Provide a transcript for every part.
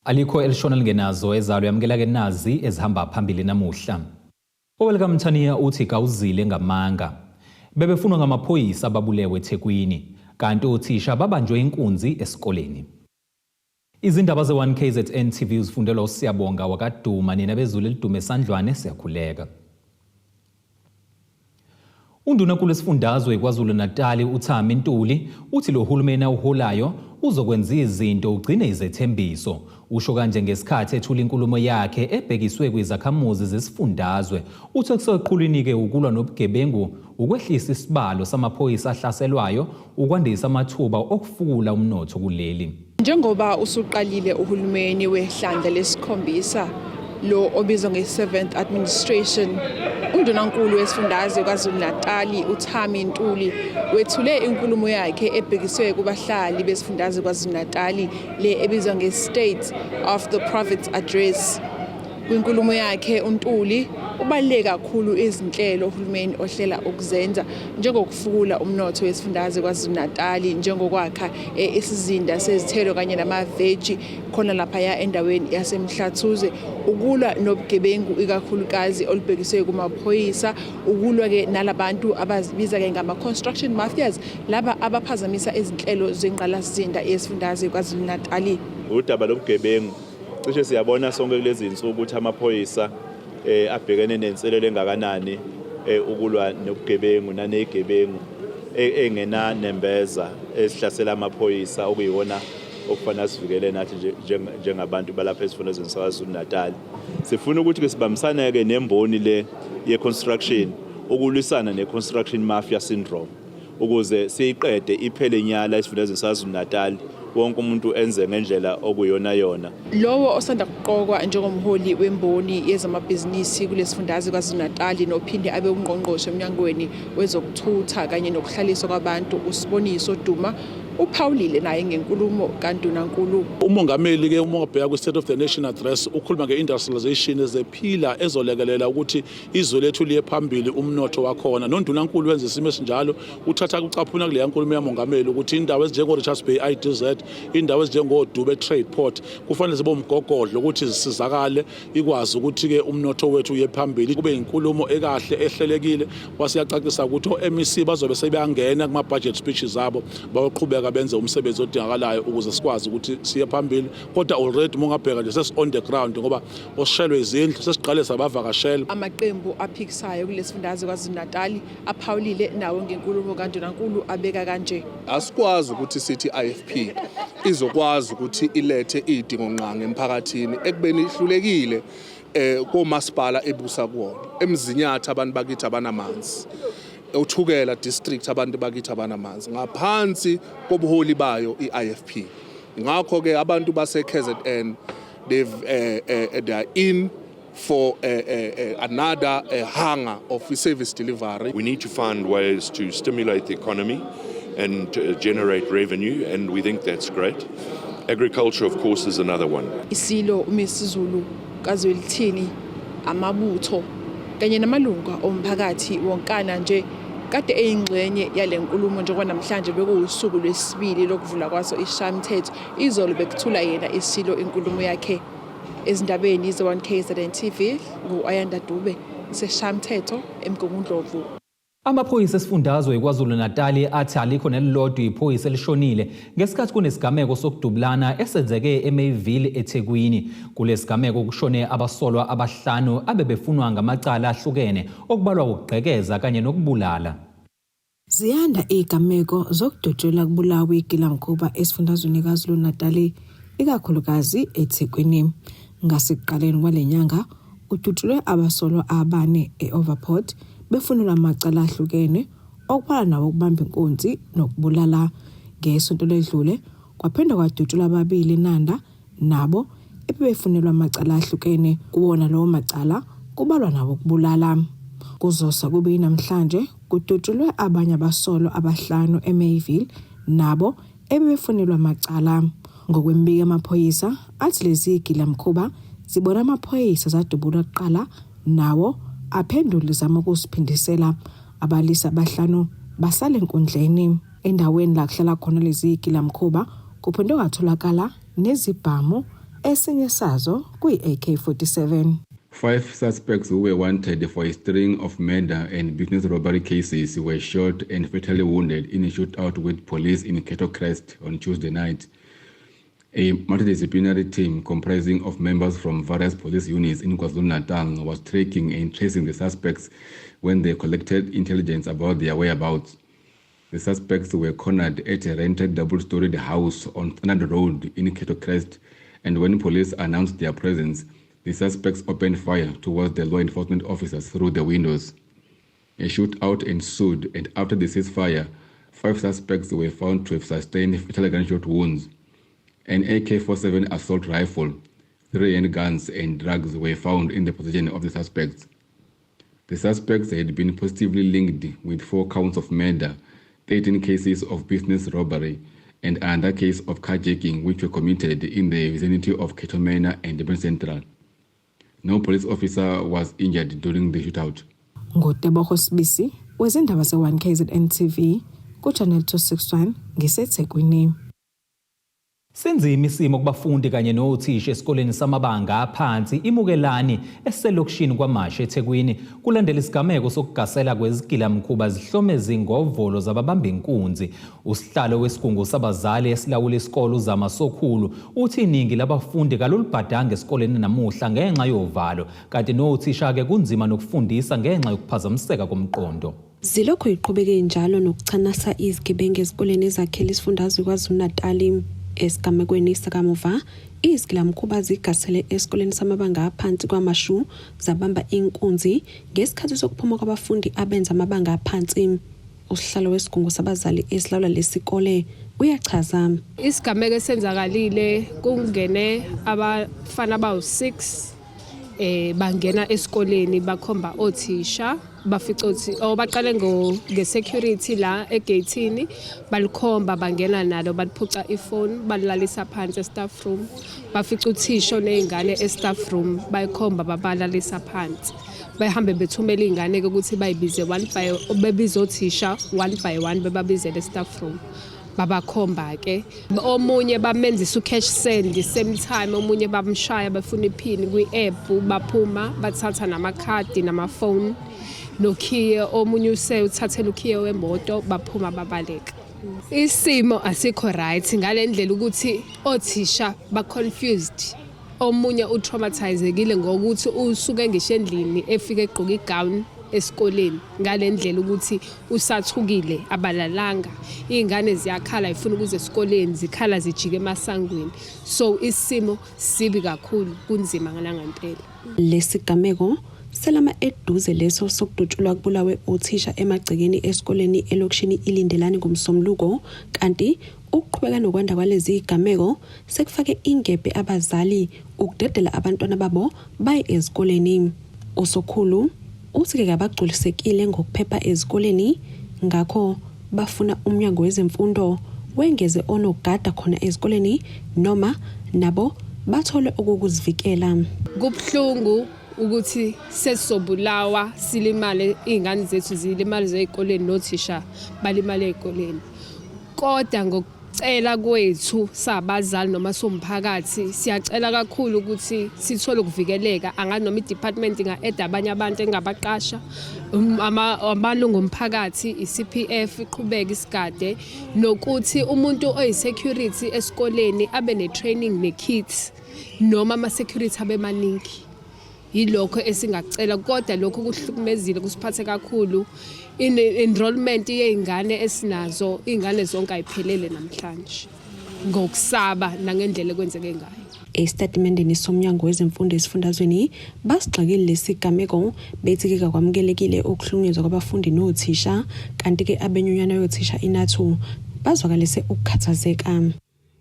Alikho elishona lingenazo ezalo. Yamukela-ke nazi ezihamba phambili namuhla. OwelikaMthaniya uthi kawuzile ngamanga. Bebefunwa ngamaphoyisa ababulewe eThekwini, kanti othisha babanjwe inkunzi esikoleni. Izindaba ze-1 KZN TV uzifundelwa uSiyabonga wakaDuma. Nina bezulu elidume esandlwane, siyakhuleka. Undunankulu wesifundazwe KwaZulu-Natali uThami Ntuli uthi lo hulumeni awuholayo uzokwenza izinto ugcine izethembiso. Usho kanje ngesikhathi ethula inkulumo yakhe ebhekiswe kwizakhamuzi zesifundazwe. Uthi okuseqhulwini-ke ukulwa nobugebengu, ukwehlisa isibalo samaphoyisa ahlaselwayo, ukwandisa amathuba okufukula umnotho kuleli. Njengoba usuqalile uhulumeni wehlandla lesikhombisa lo obizwa nge-Seventh Administration, uNdunankulu wesifundazwe KwaZulu-Natali uThami Ntuli wethule inkulumo yakhe ebhekiswe kubahlali besifundazwe KwaZulu-Natali le ebizwa nge-State of the Province Address. Kwinkulumo yakhe uNtuli ubaluleke kakhulu izinhlelo uhulumeni ohlela ukuzenza njengokufukula umnotho wesifundazwe KwaZulu-Natali, njengokwakha isizinda sezithelo kanye namaveji khona laphaya endaweni yaseMhlathuze, ukulwa nobugebengu ikakhulukazi olubhekiswe kumaphoyisa, ukulwa-ke nalabantu abazibiza-ke ngama-construction mafias, laba abaphazamisa izinhlelo zengqalasizinda yesifundazwe KwaZulu-Natali. Udaba lobugebengu, cishe siyabona sonke kulezi zinsuku ukuthi amaphoyisa abhekene nenselelo engakanani ukulwa nobugebengu nanezigebengu engena nembeza esihlasela amaphoyisa, okuyiwona okufanele asivikele nathi njengabantu balapha esifundazweni saKwaZulu-Natal. Sifuna ukuthi ke sibambisane-ke nemboni le ye-construction ukulwisana ne-construction mafia syndrome ukuze siyiqede iphele nyala esifundazweni saKwaZulu-Natal, wonke umuntu enze ngendlela okuyona yona. Lowo osanda kuqokwa njengomholi wemboni yezamabhizinisi kulesifundazwe KwaZulu-Natali nophinde abe ungqongqoshe emnyangweni wezokuthutha kanye nokuhlaliswa kwabantu, uSiboniso Duma, uphawulile naye ngenkulumo kaNdunankulu. Umongameli ke, uma ungabheka kwi-State of the Nation Address, ukhuluma nge-industrialization as a pillar ezolekelela ukuthi izwe lethu liye phambili, umnotho wakhona. Nondunankulu wenza isimo esinjalo, uthatha kucaphuna kuleya nkulumo yamongameli ukuthi indawo ezinjengo-Richards Bay IDZ, indawo ezinjengoDube Trade Port kufanele zibe umgogodlo ukuthi zisizakale, ikwazi ukuthi-ke umnotho wethu uye phambili. Kube inkulumo ekahle ehlelekile, wasiyacacisa ukuthi o-MEC bazobe sebeyangena kuma-budget speeches zabo, bayoqhubeka benze umsebenzi odingakalayo ukuze sikwazi ukuthi siye phambili. Kodwa already uma ungabheka nje, sesi-on the ground ngoba osishelwe izindlu sesiqale sabavakashela. Amaqembu aphikisayo kulesifundazwe KwaZulu-Natali aphawulile nawo ngenkulumo kaNdunankulu, abeka kanje. Asikwazi ukuthi sithi i-IFP izokwazi ukuthi ilethe izidingo-ngqangi emphakathini ekubeni ihlulekile komasipala ebusa kuwona. EMzinyathi abantu bakithi abanamanzi. Uthukela district abantu bakithi abanamanzi ngaphansi kobuholi bayo i-IFP. Ngakho ke abantu base KZN, they've they are in for another hunger of service delivery. We need to find ways to stimulate the economy and generate revenue, and we think that's great. Agriculture, of course, is another one. Isilo uMisuzulu kaZwelithini, amabutho kanye namalunga omphakathi wonkana nje kade eyingxenye yale nkulumo, njengoba namhlanje bekuwusuku lwesibili lokuvula kwaso isishayamthetho. Izolo bekuthula yena isilo inkulumo yakhe. Ezindabeni ze-1 KZN TV, ngu-Ayanda Dube, sesishayamthetho eMgungundlovu. Amaphoyisa esifundazwe KwaZulu-Natali athi alikho nelilodwa iphoyisa elishonile ngesikhathi kunesigameko sokudubulana esenzeke eMayville, eThekwini. Kulesigameko kushone abasolwa abahlanu abebefunwa ngamacala ahlukene, okubalwa ukugqekeza kanye nokubulala. Ziyanda izigameko zokudutshulwa kubulawa izigilamkhuba esifundazweni KwaZulu-Natali, ikakhulukazi eThekwini. Ngasekuqaleni kwale nyanga kudutshulwe abasolwa abane e-Overport befunelwa amacala ahlukene, okubalwa nawo ukubamba inkunzi nokubulala. Ngesonto ledlule kwaphinde kwadutshulwa ababili eNanda, nabo ebebefunelwa amacala ahlukene. Kuwona lawo macala kubalwa nawo ukubulala. Kuzosa kube namhlanje kudutshulwe abanye abasolwa abahlanu eMayville, nabo ebebefunelwa amacala. Ngokwembiko yamaphoyisa, athi lezi zigilamkhuba zibona amaphoyisa zadubula kuqala, nawo aphendula izama ukusiphindisela. Abalisa abahlanu basale enkundleni. Endaweni la kuhlala khona lezi zigilamkhuba kuphinde kwatholakala nezibhamu, Esinye sazo kuyi-AK-47. Five suspects who were wanted for a string of murder and business robbery cases were shot and fatally wounded in a shootout with police in Cato Crest on Tuesday night. A multidisciplinary team comprising of members from various police units in KwaZulu-Natal was tracking and tracing the suspects when they collected intelligence about their whereabouts. The suspects were cornered at a rented double-storied house on Standard Road in Cato Crest, and when police announced their presence, the suspects opened fire towards the law enforcement officers through the windows. A shootout ensued, and after the ceasefire, five suspects were found to have sustained fatal gunshot wounds. An AK-47 assault rifle, three handguns, and drugs were found in the possession of the suspects. The suspects had been positively linked with four counts of murder, 13 cases of business robbery, and another case of carjacking, which were committed in the vicinity of Cato Manor and Durban Central. No police officer was injured during the shootout. NguTebogo Sibisi wezindaba ze-1 KZN TV ku-Channel 261 ngiseThekwini. Sinzima isimo kubafundi kanye nothisha esikoleni samabanga aphansi iMukelani eselokishini KwaMashu eThekwini kulandela isigameko sokugasela kwezigilamkhuba zihlome zingovolo zababamba inkunzi. Usihlalo wesigungu sabazali esilawula isikole uZama Sokhulu uthi iningi labafundi kalulibhadanga esikoleni namuhla ngenxa yovalo kanti nothisha-ke kunzima nokufundisa ngenxa yokuphazamiseka komqondo. Zilokhu iqhubeke njalo nokuchanasa izigebengu ezikoleni ezakhele isifundazwe KwaZulu-Natali. Esigamekweni sakamuva, izigilamkhuba zigasele esikoleni samabanga aphansi KwaMashu zabamba inkunzi ngesikhathi sokuphuma kwabafundi abenza amabanga aphansi. Usihlalo wesigungu sabazali esilawula lesikole uyachaza. Isigameko esenzakalile, kungene abafana abawu-6, bangena esikoleni, bakhomba othisha, bafica othi oh baqale ngo nge-security la egate-ini, balikhomba, bangena nalo, baliphuca ifoni, balilalisa phansi e-staff room. Bafica uthisha oney'ngane e-staff room, bayikhomba, babalalisa phansi. Behambe bethumela iy'ngane-ke ukuthi bayibize one by, bebize othisha one by one, bebabizele e-staff room, babakhomba-ke. Omunye bamenzisa u-cash send same time, omunye bamshaya befuna iphini kwi-app. Baphuma bathatha namakhadi namafoni nokhiye. Omunye use uthathela ukhiye wemoto, baphuma babaleka. Isimo asikho right ngale ndlela ukuthi othisha ba-confused. Omunye utraumatizekile ngokuthi usuke ngisho endlini efike egqoka igown esikoleni, ngale ndlela ukuthi usathukile, abalalanga. Iy'ngane ziyakhala, ifuna ukuza esikoleni, zikhala zijike emasangweni. So isimo sibi kakhulu, kunzima ngalangempela. Lesigameko selama eduze leso sokudutshulwa kubulawe uthisha emagcekeni esikoleni elokishini iLindelani ngoMsombuluko, kanti ukuqhubeka nokwanda kwalezi zigameko sekufake ingebhe abazali ukudedela abantwana babo baye ezikoleni. Usokhulu uthi-ke kabagculisekile ngokuphepha ezikoleni, ngakho bafuna umnyango wezemfundo wengeze onogada khona ezikoleni noma nabo bathole okokuzivikela. Kubuhlungu ukuthi sesisobulawa, silimale, iy'ngane zethu zilimale ey'koleni, nothisha balimale ey'koleni. Kodwa ngokucela kwethu sabazali noma somphakathi, siyacela kakhulu ukuthi sithole ukuvikeleka. Angazi noma i-department inga-add abanye abantu engabaqasha, amalungu omphakathi, i-CPF iqhubeke isigade, nokuthi umuntu oyi-security esikoleni abe ne-training ne-kit, noma ama-security abe maningi. Yilokho esingakucela, kodwa lokho kuhlukumezile, kusiphathe kakhulu. Enrollment yey'ngane esinazo, iy'ngane zonke ayiphelele namhlanje ngokusaba nangendlela ekwenzeke ngayo. Esitatimendeni somnyango wezemfundo esifundazweni basigxekile lesigameko, bethi-ke kakwamukelekile ukuhlukunyezwa kwabafundi nothisha, kanti-ke abenyunyana yothisha iNatu bazwakalise ukukhathazeka.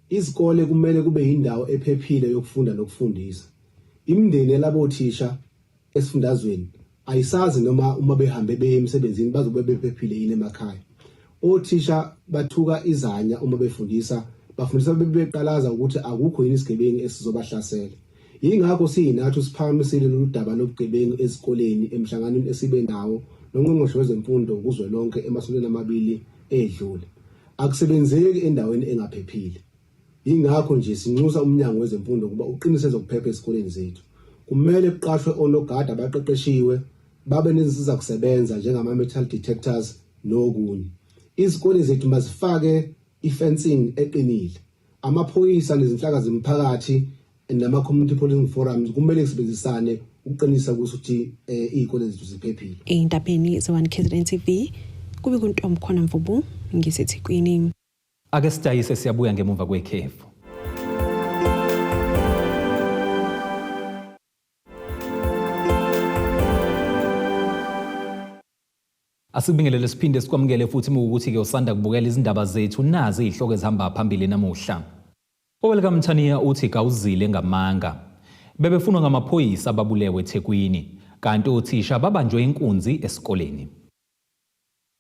Izikole kumele kube yindawo ephephile yokufunda nokufundisa. Imindeni yalabo thisha esifundazweni ayisazi noma uma behambe beye emsebenzini bazobe bephephile yini emakhaya. Othisha bathuka izanya uma befundisa, bafundisa bebeqalaza ukuthi akukho yini isigebengu esizobahlasela. Yingakho siyiNatu siphakamisile lolu daba lobugebengu ezikoleni emhlanganweni esibe nawo nongqongqoshe wezemfundo kuzwelonke emasontweni amabili edlule. Akusebenzeki endaweni engaphephile. Yingakho nje sinxusa uMnyango wezeMfundo ukuba uqinise ezokuphepha ezikoleni zethu. Kumele kuqashwe onogada abaqeqeshiwe, babe nezinsiza kusebenza njengama-metal detectors nokunye. Izikole zethu mazifake i-fencing eqinile. Amaphoyisa nezinhlaka zemiphakathi nama-community policing forums kumele kusebenzisane ukuqinisa ukuthi iy'kole zethu ziphephile. Ey'ndabeni ze-1 KZN TV kube kuntomkhona Mvubu ngiseThekwini. Ake sidayise siyabuya ngemuva kwekhefu. Asikubingelele siphinde sikwamukele futhi muwukuthi-ke usanda kubukela izindaba zethu nazi izihloko ezihamba phambili namuhla. OwelikaMthaniya uthi kawuzile ngamanga. Bebefunwa ngamaphoyisa ababulewe eThekwini, kanti othisha babanjwe inkunzi esikoleni.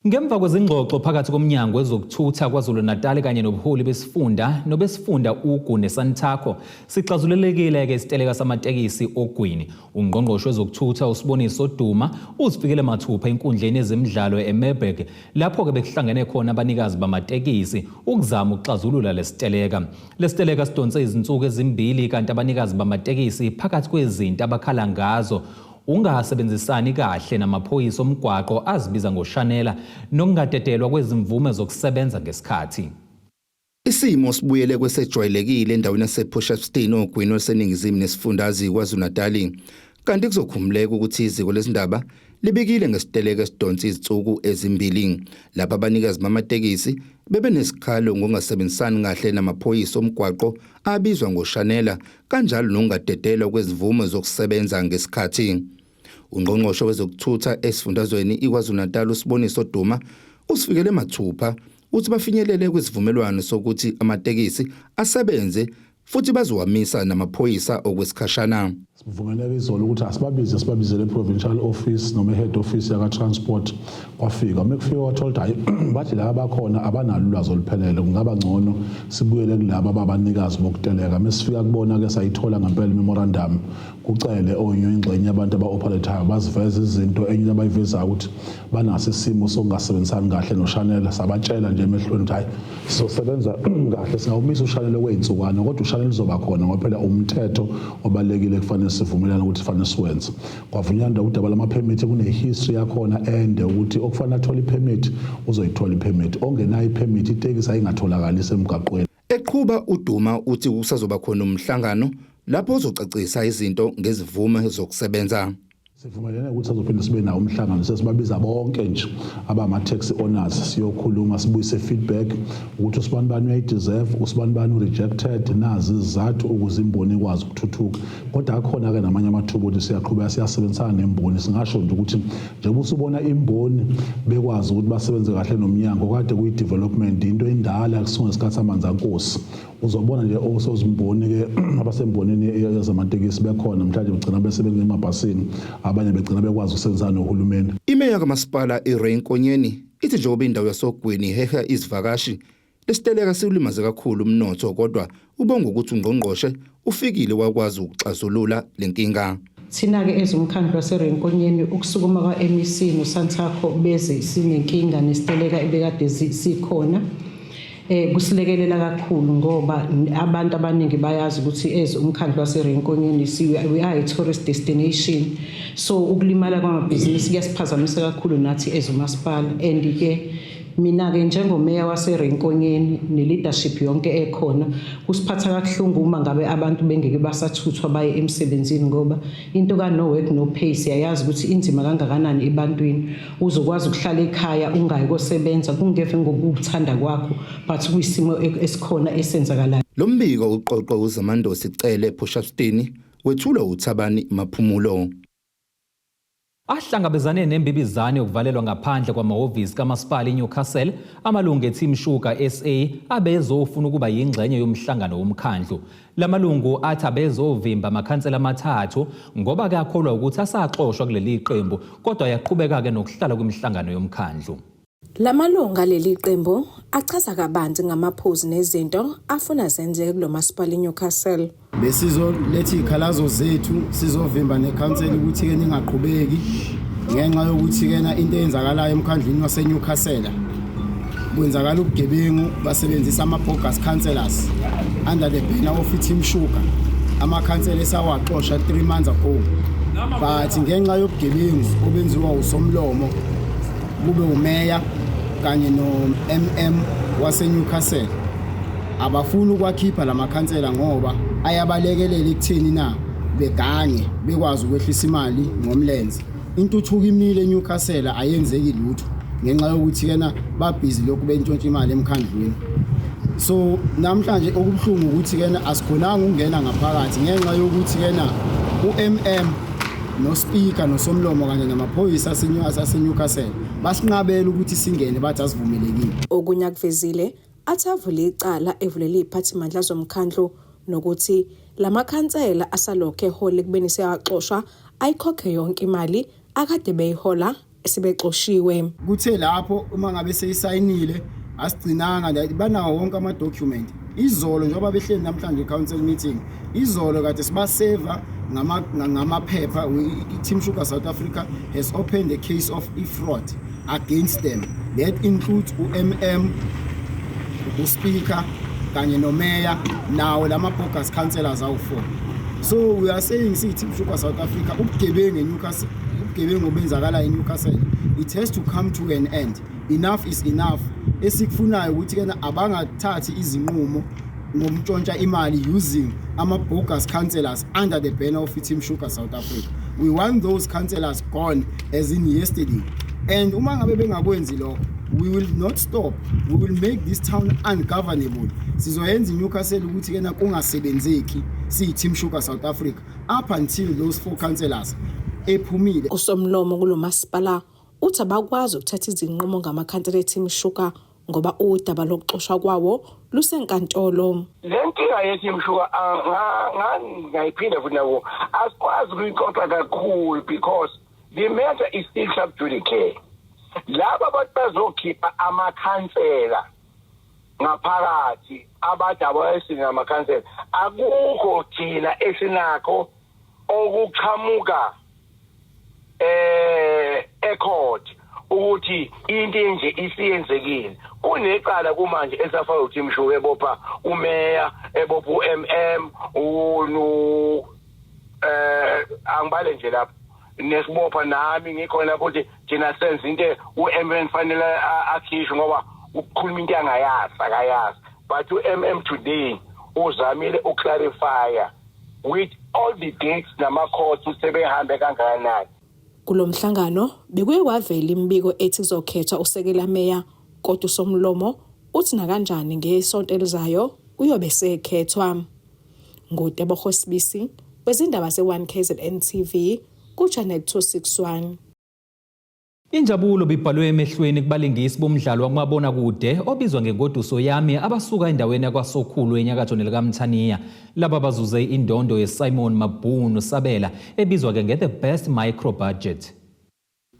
Ngemva kwezingxoxo phakathi komnyango wezokuthutha KwaZulu-Natal kanye nobuholi besifunda nobesifunda Ugu neSantaco sixazululekile-ke isiteleka samatekisi oGwini. Ungqongqoshe wezokuthutha uSiboniso Duma uzifikele mathupha enkundleni yezemidlalo eMerberg lapho-ke bekuhlangene khona abanikazi bamatekisi ukuzama ukuxazulula lesiteleka. Lesiteleka sidonse izinsuku ezimbili kanti abanikazi bamatekisi phakathi kwezinto abakhala ngazo ungasebenzisani kahle namaphoyisa omgwaqo azibiza ngoshanela nokungadedelwa kwezimvume zokusebenza ngesikhathi. Isimo sibuyele kwesejwayelekile endaweni yasePort Shepstone ogwini oluseningizimu nesifundazwe iKwaZulu-Natali. Kanti kuzokhumuleka ukuthi iziko lezindaba libikile ngesiteleka esidonsa izinsuku ezimbili lapho abanikazi bamatekisi bebenesikhalo ngokungasebenzisani kahle namaphoyisa omgwaqo abizwa ngoshanela kanjalo nokungadedelwa kwezimvume zokusebenza ngesikhathi. Ungqongqoshe wezokuthutha esifundazweni iKwaZulu-Natal uSiboniso Duma usifikele mathupha uthi bafinyelele kwisivumelwano sokuthi amatekisi asebenze futhi bazowamisa namaphoyisa okwesikhashana. Sivumeleke izolo ukuthi asibabize sibabizele e-provincial office noma e-head office yaka-transport. Kwafika uma kufika kwathola ukuthi hhayi, bathi laba bakhona abanalo ulwazi oluphelele, kungaba ngcono sibuyele kulaba ababanikazi bokuteleka. Uma sifika kubona-ke sayithola ngempela imemorandum, kucele onye ingxenye yabantu aba-operate-ayo baziveza izinto. Enye into abayivezayo ukuthi banaso isimo sokungasebenzisani kahle noshanela. Sabatshela nje emehlweni ukuthi hhayi, sizosebenza kahle, singawumisa ushanela okwey'nsukwana, kodwa ushanela uzoba khona ngoba phela umthetho obalulekile kufanele sivumelane ukuthi kufanele siwenze. Kwavunyelana udaba lamaphemithi, kune-history yakhona ende ukuthi okufanele athole iphemithi uzoyithola iphemithi, ongenayo iphemithi itekisi ayingatholakali isemgaqweni. Eqhuba uDuma uthi kusazoba khona umhlangano lapho uzocacisa izinto ngezivume zokusebenza. Sivumelene ukuthi sazophinde sibe nawo umhlangano, sesibabiza bonke nje abama-taxi owners, siyokhuluma sibuyise feedback ukuthi usibani bani uyayideserve, usibani bani u-rejected, nazi izizathu ukuze imboni ikwazi ukuthuthuka. Kodwa akhona-ke namanye amathuba ukuthi siyaqhubeka siyasebenzisana nemboni. Singasho nje ukuthi njengoba usubona imboni bekwazi ukuthi basebenze kahle nomnyango, kade kuyi-development into endala kusuka ngesikhathi saManzankosi. Uzobona nje osozimboni-ke abasembonini yezamatekisi bekhona namhlanje begcina besebenza emabhasini, abanye begcina bekwazi ukusebenzisana nohulumeni. Imeya kamasipala iRay Nkonyeni ithi njengoba indawo yasoGwini iheha izivakashi, lesiteleka siwulimaze kakhulu umnotho, kodwa ubonga ukuthi ungqongqoshe ufikile wakwazi ukuxazulula lenkinga. Thina-ke ezomkhandlu waseRay Nkonyeni, ukusukuma kwa-MEC noSantaco beze sinenkinga nesiteleka ebekade sikhona kusilekelela kakhulu ngoba abantu abaningi bayazi ukuthi as umkhandlu waseRay Nkonyeni we are a tourist destination, so ukulimala kwamabhizinisi kuyasiphazamisa kakhulu nathi as umasipala. And ke mina-ke njengomeya waseRay Nkonyeni ne-leadership yonke ekhona, kusiphatha kabuhlungu uma ngabe abantu bengeke basathuthwa baye emsebenzini, ngoba into ka-no work no pay siyayazi ukuthi inzima kangakanani ebantwini. Uzokwazi ukuhlala ekhaya ungayi kosebenza kungeve ngokuthanda kwakho, but kuyisimo esikhona esenzakalayo. Lo mbiko uqoqwe uZamandosi Cele Port Shepstone, wethulwa uThabani Maphumulo. Ahlangabezane nembibizane yokuvalelwa ngaphandle kwamahhovisi kamasipala iNewcastle amalungu eTeam Sugar SA abezofuna ukuba yingxenye yomhlangano womkhandlu. Lamalungu athi abezovimba amakhansela amathathu ngoba kuyakholwa ukuthi asaxoshwa kuleli qembu, kodwa ayaqhubeka-ke nokuhlala kwimihlangano yomkhandlu. Lamalungu aleli qembu achaza kabanzi ngamaphuzu nezinto afuna zenzeke kulo masipala iNewcastle. Besizoletha iy'khalazo zethu, sizovimba nekhansela ukuthi-ke ningaqhubeki ngenxa yokuthi-kena into eyenzakalayo emkhandlwini waseNewcastle. Kwenzakala ubugebengu, basebenzisa ama-bogus councillors under the banner of i-Team Sugar. Amakhansela esawaxosha 3 months ago, but ngenxa yobugebengu obenziwa usomlomo, kube umeya kanye no-MM wase-Newcastle, abafuni ukwakhipha lamakhansela ngoba ayabalekelela ekutheni na begange bekwazi ukwehlisa imali ngomlenze. Intuthuko imile eNewcastle, ayenzeki lutho ngenxa yokuthi kena babhizi lokhu bentshontsha imali emkhandlwini. So namhlanje okubuhlungu ukuthi kena asikhonanga ukungena ngaphakathi ngenxa yokuthi kena u-MM no-speaker nosomlomo kanye namaphoyisa aseNewcastle basinqabela ukuthi singene, bathi asivumelekile. Okunye akuvezile, athi avule icala evulela iziphathimandla zomkhandlu nokuthi lamakhansela asalokhu ehola ekubeni seyaxoshwa ayikhokhe yonke imali akade beyihola sebexoshiwe. Kuthe lapho uma ngabe seyisayinile, asigcinanga, banawo wonke ama-document. Izolo njengoba behleli namhlanje i-council meeting, izolo kade sibaseva ngamaphepha. I-Team Sugar South Africa has opened a case of e-fraud against them that includes u-MM, uspeaker kanye nomeya, nawo lama-bogus councillors awu-4. So we are saying, siyi-Team Sugar South Africa, ubugebengu eNewcastle, ubugebengu obenzakala eNewcastle, it has to come to an end. Enough is enough. Esikufunayo ukuthi kena abangathathi izinqumo ngomntshontsha imali using ama-bogus councillors under the banner of i-Team Sugar South Africa. We want those councillors gone as in yesterday, and uma ngabe bengakwenzi lokho, we will not stop. We will make this town ungovernable. Sizoyenza iNewcastle ukuthi kena kungasebenzeki, siyi-Team Sugar South Africa, up until those four councillors ephumile. Usomlomo kulo masipala uthi abakwazi ukuthatha izinqumo ngamakhansela eTeam Sugar ngoba udaba lokuxoshwa kwawo lusenkantolo. Le nkinga ye-Team Sugar ngayiphinda futhi nako, asikwazi ukuyixoxa kakhulu because the matter is still sub judice. Laba abantu bazokhipha amakhansela ngaphakathi, abade abayesingamakhansela, akukho thina esinakho okuqhamuka ecourt ukuthi into enje isiyenzekile. Kunecala kumanje esafaka uTeam Sugar ebopha umeya, ebopha uMM, unu angibale nje lapho, nesibopha nami ngikhona lapho ukuthi thina senze into uMM fanele akhishwe ngoba ukukhuluma into angayazi, akayazi. But uMM today uzamile uclarify with all the dates nama-courts sebehambe kangakanani. Kulo mhlangano bekuye kwavela imibiko ethi kuzokhethwa usekela meya, kodwa usomlomo uthi nakanjani ngesonto elizayo uyobe sekhethwa. NguTebogo Sibisi wezindaba ze-1 KZN TV ku-Channel 261. Injabulo bibhalwe emehlweni kubalingisi bomdlalo wakumabonakude obizwa ngeNgoduso Yami abasuka endaweni yakwaSokhulu enyakatho nelikaMthaniya. Laba bazuze indondo yeSimon Mabhunu Sabela ebizwa-ke nge-The Best Micro Budget.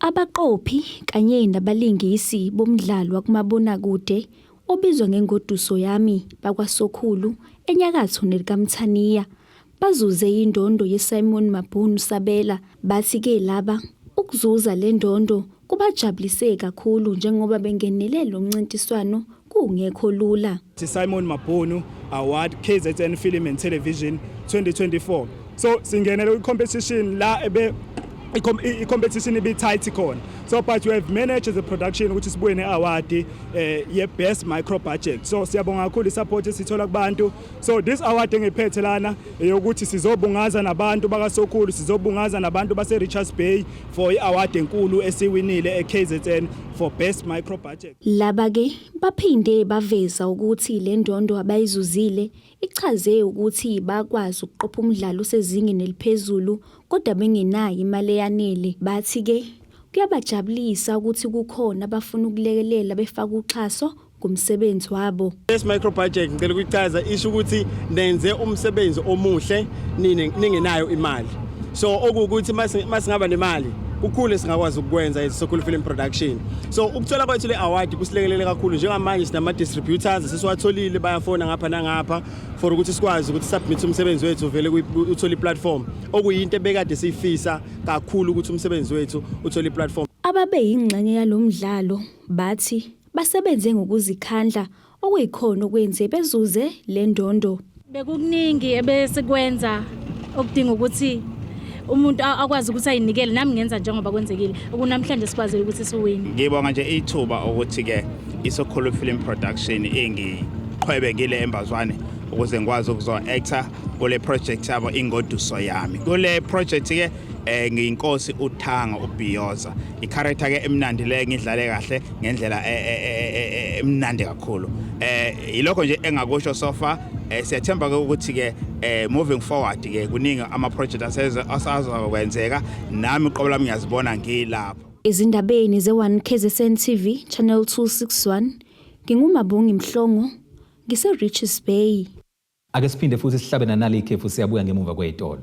Abaqophi kanye nabalingisi bomdlalo wakumabonakude obizwa ngeNgoduso Yami bakwaSokhulu enyakatho nelikaMthaniya bazuze indondo yeSimon Mabhunu Sabela. Bathi-ke laba ukuzuza le ndondo kubajabulise kakhulu njengoba bengenele lo mncintiswano kungekho lula. Simon Mabhunu Award KZN Film and Television 2024. So singenele i-competition la ebe i-competition ibi tight khona, so but we have managed as a production ukuthi sibuye ne-award ye best micro budget. So siyabonga kakhulu i-support esithola kubantu. So this award engiphethe lana eyokuthi sizobungaza nabantu bakaSokhulu, sizobungaza nabantu base Richards Bay for i-award enkulu esiwinile e-KZN for best micro budget. Laba-ke baphinde baveza ukuthi le ndondo abayizuzile ichaze ukuthi bakwazi ukuqopha umdlalo osezingeni eliphezulu kodwa bengenayo imali eyanele. Bathi-ke kuyabajabulisa ukuthi kukhona abafuna ukulekelela befaka uxhaso ngomsebenzi wabo. Best micro budget, ngicela ukuyichaza, isho ukuthi nenze umsebenzi omuhle nine ningenayo imali. So okuwukuthi masingaba nemali, kukhulu singakwazi ukukwenza as Sokhulu Film Production. So ukuthola kwethu le award kusilekelele kakhulu. Njengamanje sinama distributors sesiwatholile, bayafona ngapha nangapha for ukuthi sikwazi ukuthi submit umsebenzi wethu vele uthole i-platform, okuyinto ebekade siyifisa kakhulu ukuthi umsebenzi wethu uthole i-platform. Ababe yingxenye yalo mdlalo bathi basebenze ngokuzikhandla okuyikhona okwenze bezuze le ndondo. Bekukuningi ebesikwenza okudinga ukuthi umuntu akwazi ukuthi ayinikele nami ngenza njengoba kwenzekile okunamhlanje sikwazile ukuthi siwine. Ngibonga nje ithuba ukuthi ke iSokhulu Film Production ingiqhwebe ngile embazwane ukuze ngikwazi ukuzo-actor kule project yabo ingoduso yami. Kule project ke ngiyinkosi uThanga uBhiyoza. I-character ke emnandi le ngidlale kahle ngendlela emnandi kakhulu. Yilokho nje engakusho so far. Siyathemba ke ukuthi ke moving forward ke kuningi ama project asazokwenzeka nami qobo lami ngiyazibona ngilapho. Ezindabeni ze-1 KZN TV Channel 261 nginguMabongi Mhlongo ngise Richards Bay. Ake siphinde futhi sihlabe nanali ikhefu, siyabuya ngemuva kwezitolo.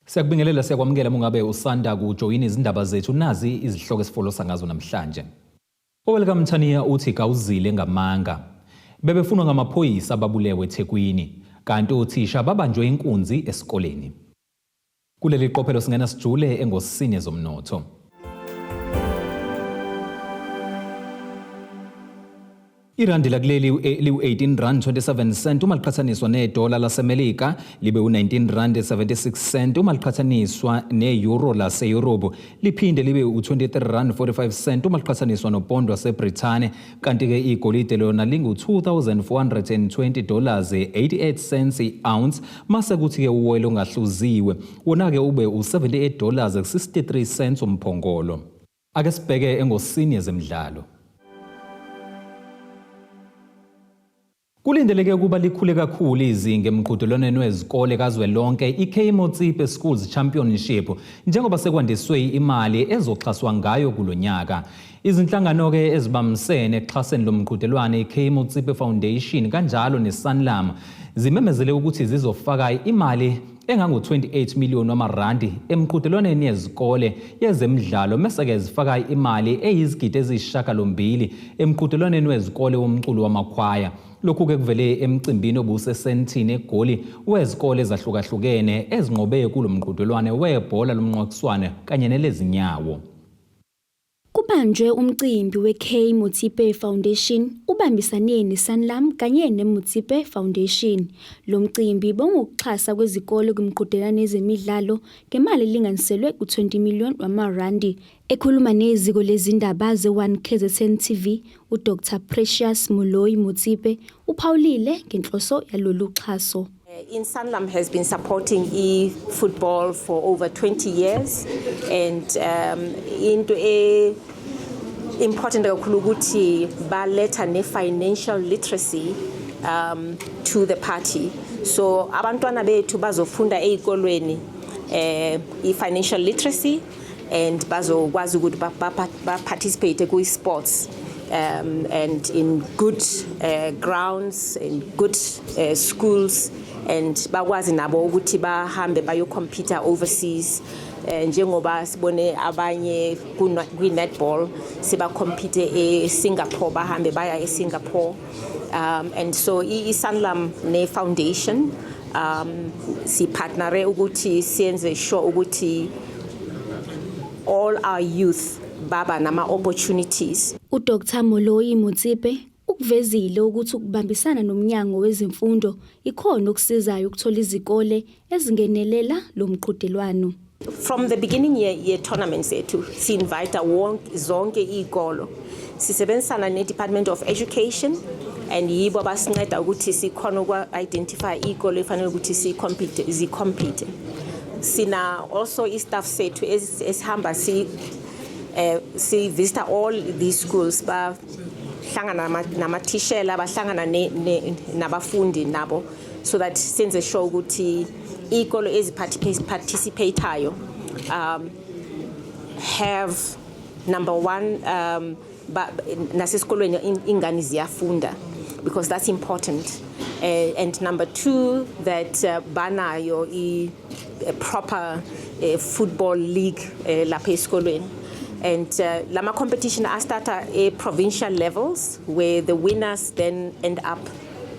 Siyakubingelela, siyakwamukela mungabe usanda kujoyina izindaba zethu. Nazi izihloko esifolosa ngazo namhlanje. Owelika Mthaniya uthi kawuzile ngamanga. Bebefunwa ngamaphoyisa ababulewe eThekwini, kanti othisha babanjwe inkunzi esikoleni. Kuleli qophelo singena sijule engosini zomnotho. Irandi lakuleli liwu-18 rand 27 cent uma liqhathaniswa nedola laseMelika, libe u-19 rand 76 cent uma liqhathaniswa ne-euro lase-Europe, liphinde libe u-23 rand 45 cent uma liqhathaniswa nopondo waseBrithani. Kanti-ke igolide lona lingu-2420 dollars 88 cents i-ounce, mase kuthi-ke uwoyela ongahluziwe wona-ke ube u-78 dollars 63 cents umphongolo. Ake sibheke engosini yezemidlalo. Kulindeleke ukuba likhule kakhulu izinga emqhudelwaneni wezikole kazwelonke i-Kay Motsepe Schools Championship njengoba sekwandiswe imali ezoxhaswa ngayo kulo nyaka. Izinhlangano-ke ezibambisene ekuxhaseni lo mqhudelwano i-Kay Motsepe Foundation kanjalo ne-Sanlam zimemezele ukuthi zizofaka imali engango-28 million wamarandi emqhudelwaneni yezikole yezemidlalo, mese-ke zifaka imali eyizigidi eziyisishiyagalombili emqhudelwaneni wezikole womculo wamakhwaya. Lokhu-ke kuvele emcimbini obusesentini eGoli wezikole ezahlukahlukene ezinqobe kulo mqhudelwane webhola lomnqwakiswane kanye nelezinyawo. Kubanjwe umcimbi we-Kay Motsepe Foundation ubambisane neSanlam kanye neMotsepe Foundation. Lo mcimbi bongokuxhasa kwezikole kwimiqhudelwano yezemidlalo ngemali elinganiselwe ku-20 million wamarandi. Ekhuluma neziko lezindaba ze-1 KZN TV, uDr Precious Moloi Motsepe uphawulile ngenhloso yalolu xhaso. ISanlam has been supporting e-football for over 20 years and into e important kakhulu ukuthi baletha ne-financial literacy to the party, so abantwana bethu bazofunda ezikolweni i-financial literacy and bazokwazi ukuthi ba-participate kwi-sports and in good grounds, in good schools, and bakwazi nabo ukuthi bahambe bayo-compete overseas, njengoba sibone abanye kwi-netball seba-compete e-Singapore, bahambe baya e-Singapore, and so i-Sanlam ne-foundation si-partnere ukuthi siyenze sure ukuthi all our youth baba nama-opportunities. UDr Moloi Motsepe ukuvezile ukuthi ukubambisana nomnyango wezemfundo ikhona okusizayo ukuthola izikole ezingenelela lo mqhudelwano. From the beginning ye-tournament zethu si-invite zonke iy'kolo, sisebenzisana ne-Department of Education and yibo abasinceda ukuthi sikhona uku-identify iy'kolo efanele ukuthi si-compete zi-compete. Sina also i-staff sethu esihamba si-visita all these schools, bahlangana namathishela, bahlangana nabafundi nabo, so that senze sure ukuthi iy'kolo ezi-participatayo have number one, nasesikolweni ingane ziyafunda, because that's important, and number two, that banayo a proper football league lapha esikolweni. And lama competition astarta e provincial levels, where the winners then end up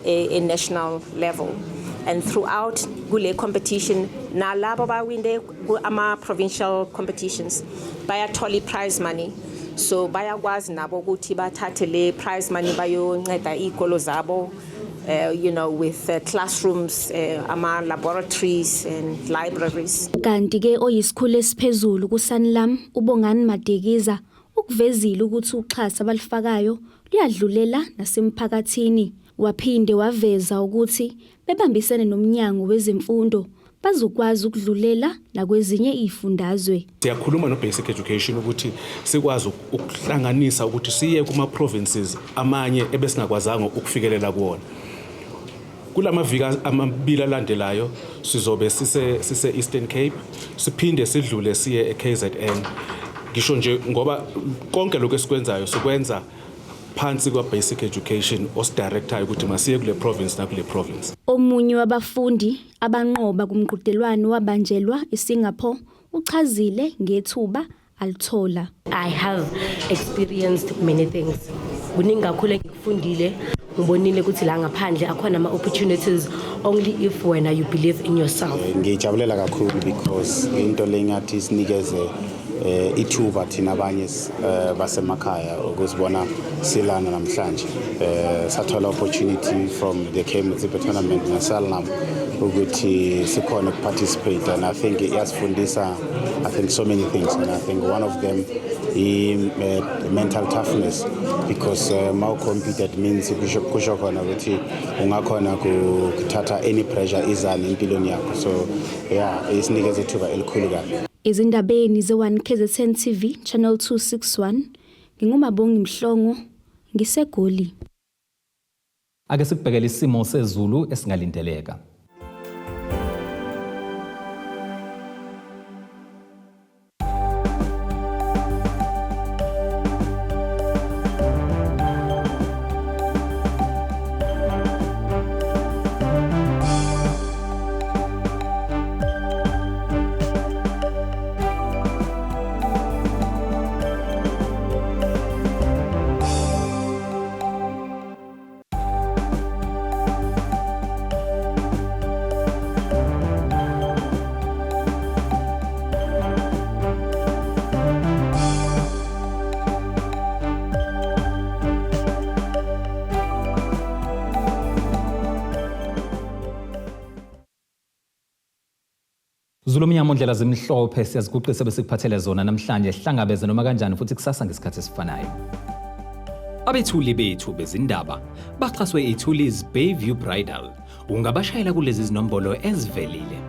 a national level. And throughout kule competition nalabo bawinde ama-provincial competitions bayathola i-prize money, so bayakwazi nabo ukuthi bathathe le prize money bayonceda iy'kolo zabo with classrooms, ama laboratories and libraries. Kanti ke oyisikhulu esiphezulu kuSanlam uBongani Madikiza ukuvezile ukuthi uxhaso abalifakayo luyadlulela nasemphakathini. Waphinde waveza ukuthi bebambisene nomnyango wezemfundo bazokwazi ukudlulela nakwezinye izifundazwe. Siyakhuluma no-basic education ukuthi sikwazi ukuhlanganisa ukuthi siye kuma-provinces amanye ebesingakwazanga ukufikelela kuwona. Kulamaviki amabili alandelayo sizobe sise Eastern Cape, siphinde sidlule siye eKZN. Ngisho nje ngoba konke lokho esikwenzayo sikwenza phansi kwa-basic education osi-directayo ukuthi masiye kule province nakule province. Omunye wabafundi abanqoba kumqhudelwano wabanjelwa eSingapore uchazile ngethuba alithola. I have experienced many things. Kuningi kakhulu engikufundile, ngibonile ukuthi la ngaphandle akhona ama-opportunities, only if wena you believe in yourself. Ngijabulela kakhulu because into le ngathi isinikeze ithuba thina abanye basemakhaya ukusibona silana namhlanje. Sathola opportunity from the Kay Motsepe tournament neSanlam ukuthi sikhona uku-participate, and I think iyasifundisa, I think, so many things, and I think one of them i mental toughness, because ma compete it means kusho khona ukuthi ungakhona kuthatha any pressure izani empilweni yakho. So yeah, isinikeza ithuba elikhulu kabi. Ezindabeni ze-1 KZN TV Channel 261, nginguMabongi Mhlongo, ngiseGoli. Ake sikubhekele isimo sezulu esingalindeleka. Zulu mnyama ndlela zimhlophe, siyaziguqisa besikuphathele zona namhlanje. Hlangabeze noma kanjani futhi kusasa ngesikhathi esifanayo. Abethuli bethu bezindaba baxhaswe iThulis Bayview Bridal. Ungabashayela kulezi zinombolo ezivelile.